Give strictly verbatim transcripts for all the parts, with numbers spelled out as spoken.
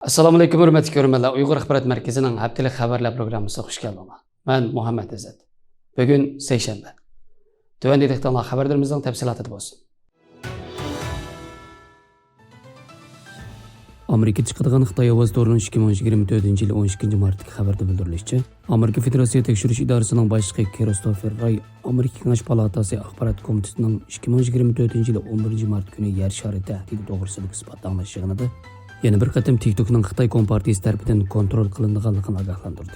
ئەسسالامۇئەلەيكۇم، ھۆرمەتلىك كۆرۈرمەنلەر. ئۇيغۇر ئاخبارات مەركىزىنىڭ ھەپتىلىك خەۋەرلەر پروگراممىسىغا خۇش كەلدىڭلار. مەن مۇھەممەد ئىززەت. بۈگۈن سەيشەنبە. تۆۋەندە دىققىتىڭلار خەۋەرلىرىمىزنىڭ تەپسىلاتىدا بولسۇن. ئامېرىكىدا چىقىدىغان خىتاي ئاۋاز تورىنىڭ ئىككى مىڭ يىگىرمە تۆتىنچى يىلى ئون ئىككىنچى مارتتىكى خەۋىرىدە بىلدۈرۈلۈشىچە، ئامېرىكا فېدېراتسىيە تەكشۈرۈش ئىدارىسىنىڭ باشلىقى كىرىستوفېر راي ئامېرىكا كېڭەش پالاتاسى ئاخبارات كومىتېتىنىڭ ئىككى مىڭ يىگىرمە تۆتىنچى يىلى ئون بىرىنچى مارت كۈنى يەر شارى تەھدىتى توغرىسىدىكى ئىسپات ئاڭلاش يىغىنىدا يەنە بىر قېتىم تىك توكنىڭ خىتاي كومپارتىيىسى تەرىپىدىن كونترول قىلىنىدىغانلىقىنى ئاگاھلاندۇردى.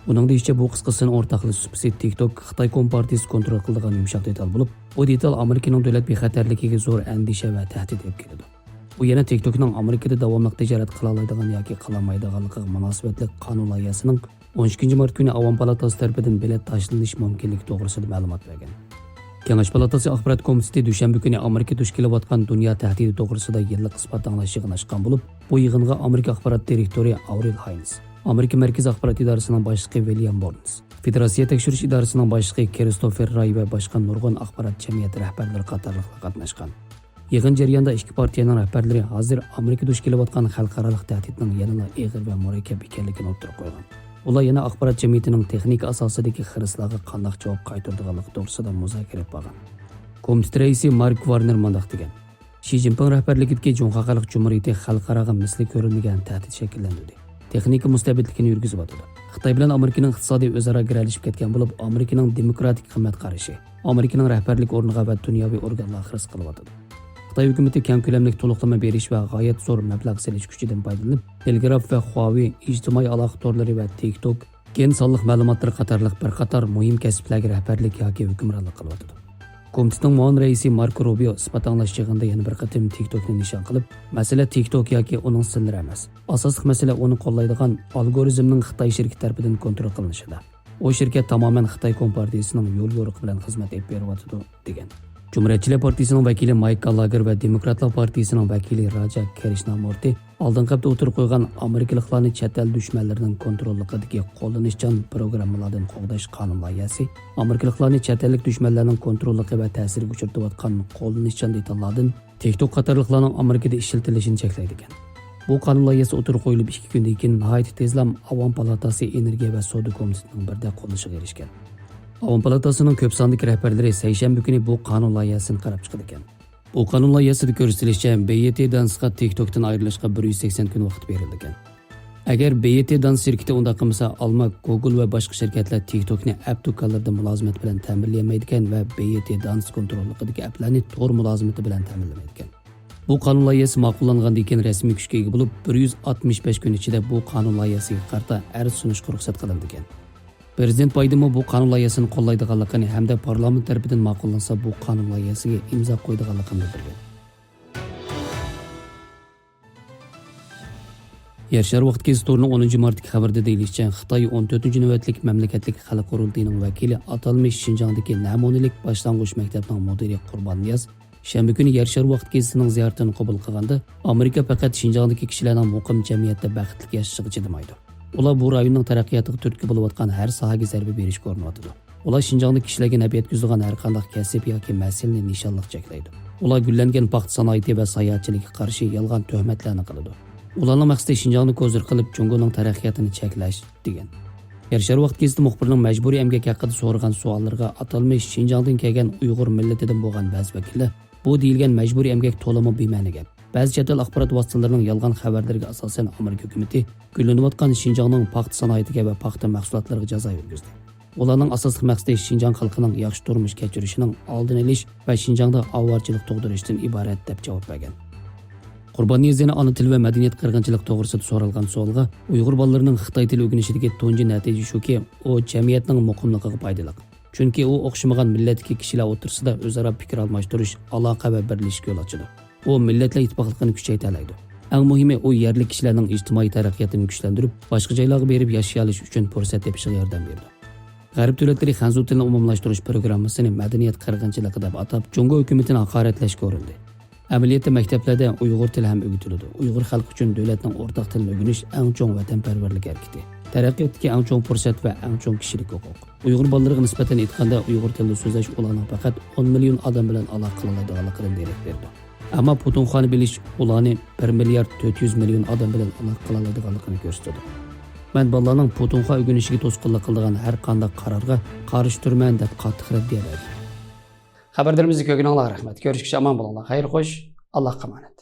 ئۇنىڭ دېيىشىچە، بۇ قىسقا سىن ئورتاقلىشىش سۇپىسى تىك توك خىتاي كومپارتىيىسى كونترول قىلىدىغان يۇمشاق دېتال بولۇپ، بۇ دېتال ئامېرىكىنىڭ دۆلەت بىخەتەرلىكىگە زور ئەندىشە ۋە تەھدىت ئېلىپ كېلىدۇ. ئۇ يەنە تىك توكنىڭ ئامېرىكىدا داۋاملىق تىجارەت قىلالايدىغان ياكى قىلالمايدىغانلىقىغا مۇناسىۋەتلىك قانۇن لايىھەسىنىڭ ئون ئىككىنچى مارت كۈنى ئاۋام پالاتاسى تەرىپىدىن بېلەت تاشلىنىشى مۇمكىنلىكى توغرىسىدا مەلۇمات بەرگەن. كېڭەش پالاتاسى ئاخبارات كومىتېتى دۈشەنبە كۈنى ئامېرىكا دۇچ كېلىۋاتقان دۇنيا تەھدىتى توغرىسىدا يىللىق ئىسپات ئاڭلاش يىغىنى ئاچقان بولۇپ، بۇ يىغىنغا ئامېرىكا ئاخبارات دىرېكتورى ئاۋرېل ھاينس، ئامېرىكا مەركىزىي ئاخبارات ئىدارىسىنىڭ باشلىقى ۋىليام بورنس، فېدېراتسىيە تەكشۈرۈش ئىدارىسىنىڭ باشلىقى كىرىستوفېر راي ۋە باشقا نۇرغۇن ئاخبارات جەمئىيەت رەھبەرلىرى قاتارلىقلار قاتناشقان. يىغىن جەريانىدا ئىككى پارتىيەنىڭ رەھبەرلىرى ھازىر ئامېرىكا دۇچ كېلىۋاتقان خەلقئارالىق تەھدىتنىڭ يەنىلا ئېغىر ۋە مۇرەككەپ ئىكەنلىكىنى ئوتتۇرىغا قويغان. ئۇلار يەنە ئاخبارات جەمئىيىتىنىڭ تېخنىكا ئاساسىدىكى خىرىسلارغا قانداق جاۋاب قايتۇرىدىغانلىقى توغرىسىدا مۇزاكىرە ئېلىپ بارغان. كومىتېت رەئىسى مارك ۋارنېر مۇنداق دېگەن: شى جىنپىڭ رەھبەرلىكىدىكى جۇڭخۇا خەلق جۇمھۇرىيىتى خەلقئاراغا مىسلى كۆرۈلمىگەن تەھدىت شەكىللەندۈردى. تېخنىكا مۇستەبىتلىكىنى يۈرگۈزۈۋاتىدۇ. خىتاي بىلەن ئامېرىكىنىڭ ئىقتىسادى ئۆزئارا گىرەلىشىپ كەتكەن بولۇپ، ئامېرىكىنىڭ دېموكراتىك قىممەت قارىشى، ئامېرىكىنىڭ رەھبەرلىك ئورنىغا ۋە دۇنياۋى ئورگانلارغا خىرىس قىلىۋاتىدۇ. خىتاي ھۆكۈمىتى كەڭ كۆلەملىك تولۇقلىما بېرىش ۋە غايەت زور مەبلەغ سېلىش كۈچىدىن پايدىلىنىپ، تېلېگراف ۋە خۇاۋېي ئىجتىمائىي ئالاقە تورلىرى ۋە تىك توك، گېن سانلىق مەلۇماتلىرى قاتارلىق بىر قاتار مۇھىم كەسىپلەرگە رەھبەرلىك ياكى ھۆكۈمرانلىق قىلىۋاتىدۇ. كومىتېتنىڭ مۇئاۋىن رەئىسى ماركو روبىيو ئىسپات ئاڭلاش يىغىنىدا يەنە بىر قېتىم تىك توكنى نىشان قىلىپ، مەسىلە تىك توك ياكى ئۇنىڭ سىنلىرى ئەمەس. ئاساسلىق مەسىلە ئۇنى قوللايدىغان ئالگورىزمنىڭ خىتاي شىركىتى تەرىپىدىن كونترول قىلىنىشىدا. ئۇ شىركەت تامامەن خىتاي كومپارتىيىسىنىڭ يول يورۇقى بىلەن خىزمەت ئېلىپ بېرىۋاتىدۇ، دېگەن. جۇمھۇرىيەتچىلەر پارتىيىسىنىڭ ۋەكىلى مايك گالاگېر ۋە دېموكراتلار پارتىيىسىنىڭ ۋەكىلى راجا كىرىشنامۇرتى ئالدىنقى ھەپتە ئوتتۇرىغا قويغان ئامېرىكىلىقلارنى چەت ئەل دۈشمەنلىرىنىڭ كونتروللۇقىدىكى قوللىنىشچان پروگراممىلاردىن قوغداش قانۇن لايىھەسى ئامېرىكىلىقلارنى چەت ئەللىك دۈشمەنلەرنىڭ كونتروللۇقى ۋە تەسىرىگە ئۇچرىتىۋاتقان قوللىنىشچان دېتاللاردىن تىك توك قاتارلىقلارنىڭ ئامېرىكىدا ئىشلىتىلىشىنى چەكلەيدىكەن. بۇ قانۇن لايىھەسى ئوتتۇرىغا قويۇلۇپ ئىككى كۈندىن كېيىن ناھايىتى تېزلا ئاۋام پالاتاسى ئېنېرگىيە ۋە سودا كومىتېتىنىڭ بىردەك قوللىشىغا ئېرىشكەن. ئاۋام پالاتاسىنىڭ كۆپ ساندىكى رەھبەرلىرى سەيشەنبە كۈنى بۇ قانۇن لايىھەسىنى قاراپ چىقىدىكەن. بۇ قانۇن لايىھەسىدا كۆرسىتىلىشىچە، بېيېتى دانسقا تىك توكتىن ئايرىلىشقا بىر يۈز سەكسەن كۈن ۋاقىت بېرىلىدىكەن. ئەگەر بېيېتى دانس شىركىتى ئۇنداق قىلمىسا، ئالما، گوگول ۋە باشقا شىركەتلەر تىك توكنى ئەپ دۇكانلىرىدا مۇلازىمەت بىلەن تەمىنلىيەلمەيدىكەن ۋە بېيېتى دانس كونتروللۇقىدىكى ئەپلەرنى تور مۇلازىمىتى بىلەن تەمىنلىمەيدىكەن. بۇ قانۇن لايىھەسى ماقۇللانغاندىن كېيىن رەسمىي كۈچكە ئىگە بولۇپ، بىر يۈز ئاتمىش بەش كۈن ئىچىدە بۇ قانۇن لايىھەسىگە قارىتا ئەرز سۇنۇشقا رۇخسەت قىلىنىدىكەن. پىرېزىدېنت بايدېنمۇ بۇ قانۇن لايىھەسىنى قوللايدىغانلىقىنى ھەمدە پارلامېنت تەرىپىدىن ماقۇللانسا، بۇ قانۇن لايىھەسىگە ئىمزا قويىدىغانلىقىنى بىلدۈرگەن. يەر شارى ۋاقىت گېزىتى تورىنىڭ ئونىنچى مارتتىكى خەۋىرىدە دېيىلىشىچە، خىتاي ئون تۆتىنچى نۆۋەتلىك مەملىكەتلىك خەلق قۇرۇلتىيىنىڭ ۋەكىلى، ئاتالمىش شىنجاڭدىكى نەمۇنىلىك باشلانغۇچ مەكتەپنىڭ مۇدىرى قۇربان نىياز شەنبە كۈنى يەر شارى ۋاقىت گېزىتىنىڭ زىيارىتىنى قوبۇل قىلغاندا، ئامېرىكا پەقەت شىنجاڭدىكى كىشىلەرنىڭ مۇقىم جەمئىيەتتە بەختلىك ياشىشىغا چىدىمايدۇ. ئۇلار بۇ رايوننىڭ تەرەققىياتىغا تۈرتكە بولۇۋاتقان ھەر ساھەگە زەربە بېرىشكە ئۇرۇنۇۋاتىدۇ. ئۇلار شىنجاڭدىكى كىشىلەرگە نەپ يەتكۈزىدىغان ھەر قانداق كەسىپ ياكى مەسىلىنى نىشانلىق چەكلەيدۇ. ئۇلار گۈللەنگەن پاختا سانائىتى ۋە ساياھەتچىلىكىگە قارشى يالغان تۆھمەتلەرنى قىلىدۇ. ئۇلارنىڭ مەقسىتى شىنجاڭنى كوزىر قىلىپ، جۇڭگونىڭ تەرەققىياتىنى چەكلەش، دېگەن. يەر شارى ۋاقىت گېزىتى مۇخبىرىنىڭ مەجبۇرىي ئەمگەك ھەققىدە سورىغان سوئاللىرىغا ئاتالمىش شىنجاڭدىن كەلگەن ئۇيغۇر مىللىتىدىن بولغان بەزى ۋەكىللەر، بۇ دېيىلگەن مەجبۇرىي ئەمگەك تولىمۇ بىمەنە گەپ. بەزى چەت ئەل ئاخبارات ۋاسىتىلىرىنىڭ يالغان خەۋەرلىرىگە ئاساسەن، ئامېرىكا ھۆكۈمىتى گۈللىنىۋاتقان شىنجاڭنىڭ پاختا سانائىتىگە ۋە پاختا مەھسۇلاتلىرىغا جازا يۈرگۈزدى. ئۇلارنىڭ ئاساسلىق مەقسىتى شىنجاڭ خەلقىنىڭ ياخشى تۇرمۇش كەچۈرۈشىنىڭ ئالدىنى ئېلىش ۋە شىنجاڭدا ئاۋارىچىلىك تۇغدۇرۇشتىن ئىبارەت، دەپ جاۋاب بەرگەن. قۇربان نىياز يەنە ئانا تىل ۋە مەدەنىيەت قىرغىنچىلىقى توغرىسىدا سورالغان سوئالغا، ئۇيغۇر بالىلىرىنىڭ خىتاي تىلى ئۆگىنىشىدىكى تۇنجى نەتىجە شۇكى، ئۇ جەمئىيەتنىڭ مۇقىملىقىغا پايدىلىق. چۈنكى ئۇ ئوخشىمىغان مىللەتتىكى كىشىلەر ئوتتۇرىسىدا ئۆزئارا پىكىر ئالماشتۇرۇش، ئالاقە ۋە بىرلىشىشكە يول ئاچىدۇ. ئۇ مىللەتلەر ئىتتىپاقلىقىنى كۈچەيتەلەيدۇ. ئەڭ مۇھىمى، ئۇ يەرلىك كىشىلەرنىڭ ئىجتىمائىي تەرەققىياتىنى كۈچلەندۈرۈپ، باشقا جايلارغا بېرىپ ياشىيالىشى ئۈچۈن پۇرسەت تېپىشىغا ياردەم بېرىدۇ. غەرب دۆلەتلىرى خەنزۇ تىلىنى ئومۇملاشتۇرۇش پروگراممىسىنى مەدەنىيەت قىرغىنچىلىقى دەپ ئاتاپ، جۇڭگو ھۆكۈمىتىنى ھاقارەتلەشكە ئۇرۇندى. ئەمەلىيەتتە مەكتەپلەردە ئۇيغۇر تىلى ھەم ئۆگىتىلىدۇ. ئۇيغۇر خەلقى ئۈچۈن دۆلەتنىڭ ئورتاق تىلىنى ئۆگىنىش ئەڭ چوڭ ۋەتەنپەرۋەرلىك ھەرىكىتى. تەرەققىياتتىكى ئەڭ چوڭ پۇرسەت ۋە ئەڭ چوڭ كىشىلىك ھوقۇق. ئۇيغۇر بالىلىرىغا نىسبەتەن ئېيتقاندا، ئۇيغۇر تىلىدا سۆزلەش ئۇلارنىڭ پەقەت ئون مىليون ئادەم بىلەن ئالاقە قىلالايدىغانلىقىدىن دېرەك بېرىدۇ. ئەمما پۇتۇنخۋانى بىلىش ئۇلارنى بىر مىليارد تۆت يۈز مىليون ئادەم بىلەن ئالاقە قىلالايدىغانلىقىنى كۆرسىتىدۇ. مەن بالىلارنىڭ پۇتۇنخوا ئۆگىنىشىگە توسقۇنلۇق قىلىدىغان ھەر قانداق قارارغا قارشى تۇرىمەن دەپ قاتتىق رەددىيە بەردى. خەۋەرلىرىمىزنى كۆرگىنىڭلارغا رەھمەت. كۆرۈشكىچە ئامان بولۇڭلار. خەير خوش. ئاللاھقا ئامانەت.